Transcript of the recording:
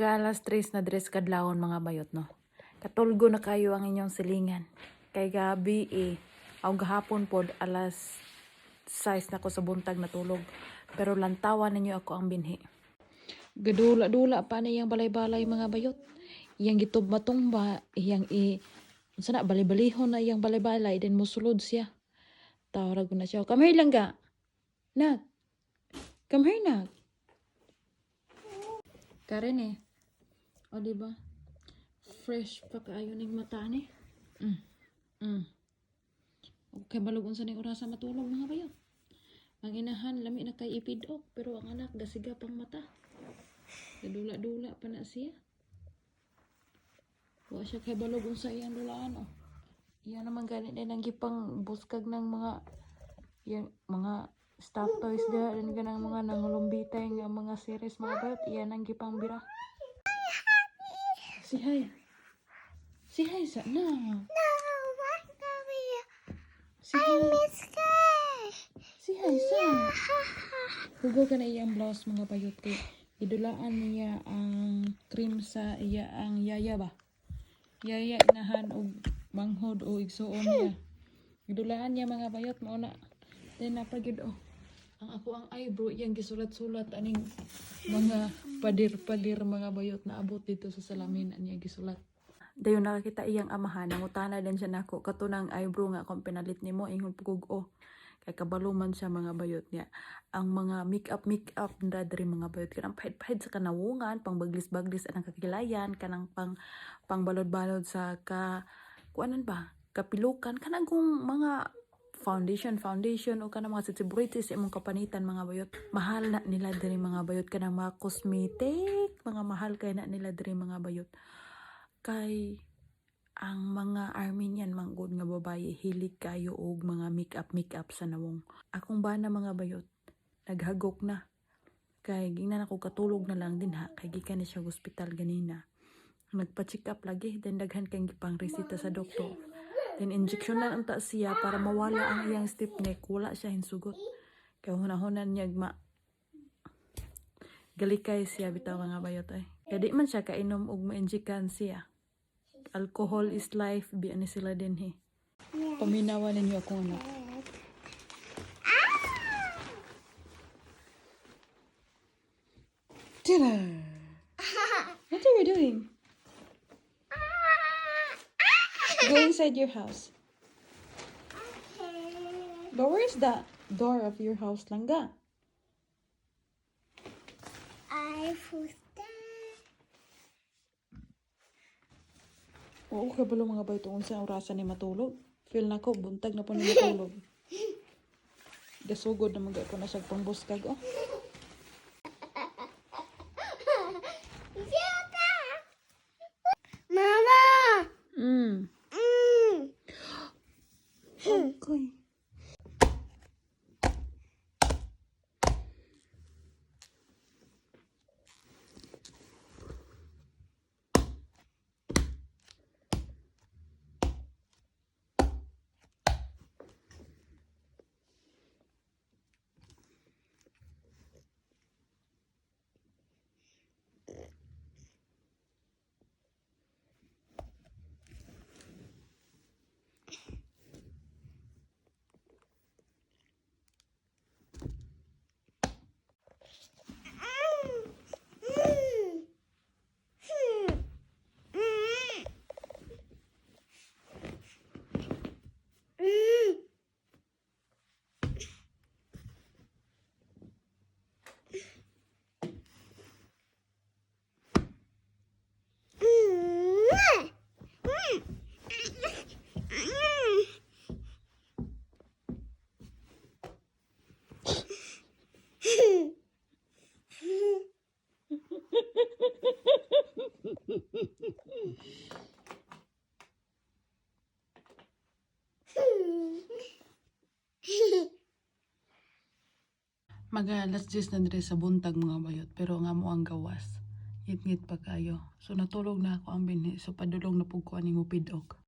Mag-alas 3 na diri sa kadlawon, mga bayot, no. Katulgo na kayo ang inyong silingan. Kay gabi eh, aw gahapon pod alas 6 na ko sa buntag natulog. Pero lantawan ninyo ako ang binhi. Gadula-dula pa na iyang balay-balay, mga bayot. Iyang gitub matumba, iyang i unsa na bali-balihon na iyang balay-balay, then musulod siya. Tawag ko na siya. Come here lang ga. Nak. Come here, nak. Karen eh. O, di ba? Fresh pa kaayo ning mata ni. Okay, balog unsa ning orasa matulog, mga bayot. Ang inahan lami na kay ipidok, pero ang anak gasiga pang mata. Gadula-dula pa na siya. Wa siya kay balog unsa iyang dulaan oh. Iya naman gani din ang gipang buskag ng mga yang mga stuffed toys diha dan ganang mga nangulumbitay nga mga series, mga bayot, iya nang gipang bira. Si hi. Si hi sa na. No, mommy. Si hi. Scared. Si hi sa. Hugo ka na iyang blouse, mga bayot, kay idulaan niya ang cream sa iya ang yaya ba. Yaya inahan og manghod o igsuon niya. Idulaan niya, mga bayot, mao na. Then napagid oh. Ang ako ang eyebrow iyang gisulat-sulat aning mga padir-padir, mga bayot, na abot dito sa salamin niya gisulat. Dayon nakakita iyang amahan, nangutana din siya nako, kato nang eyebrow nga akong pinalit nimo, ingon pugog oh. Kay kabalo man siya, mga bayot, niya. Ang mga make-up make-up na diri, mga bayot, kanang pahid-pahid sa kanawungan, pang baglis-baglis anang kakilayan, kanang pang pangbalod-balod sa ka kuanan ba, kapilukan, kanang kung mga foundation foundation o kanang mga sitsiburitis sa imong kapanitan, mga bayot. Mahal na nila diri, mga bayot, kanang mga cosmetic, mga mahal kay na nila diri, mga bayot, kay ang mga Armenian manggod nga babaye hilig kayo og mga makeup makeup sa nawong. Akong bana, mga bayot, naghagok na kay gingnan ako katulog na lang din ha, kay gikan ni siya ospital ganina. Nagpa-check up lagi, then daghan kay gipang resita sa doktor, then injection lang unta siya para mawala ang iyang stiff neck. Wala siya hinsugot kay hunahunan niya ma galikay siya bitaw, mga bayot ay. Kay di man siya kainom og ma-injectan siya. Alcohol is life biya ni sila dinhi. Paminawa ninyo akong anak. Tira! What are you doing? Go inside your house. But where is the door of your house, Langga? I put that. Oo, kabalo, mga bayot, unsa ang orasan ni matulog. Feel na ko, buntag na po ni matulog. Gasugod na mga ko na siya pangbuskag, oh. Mama. Okay. Mag alas 10 na dire sa buntag, mga bayot, pero nga mo ang gawas. Ngit-ngit pa kayo. So natulog na ako ang binhi, so padulong na pug ko ani mupidok.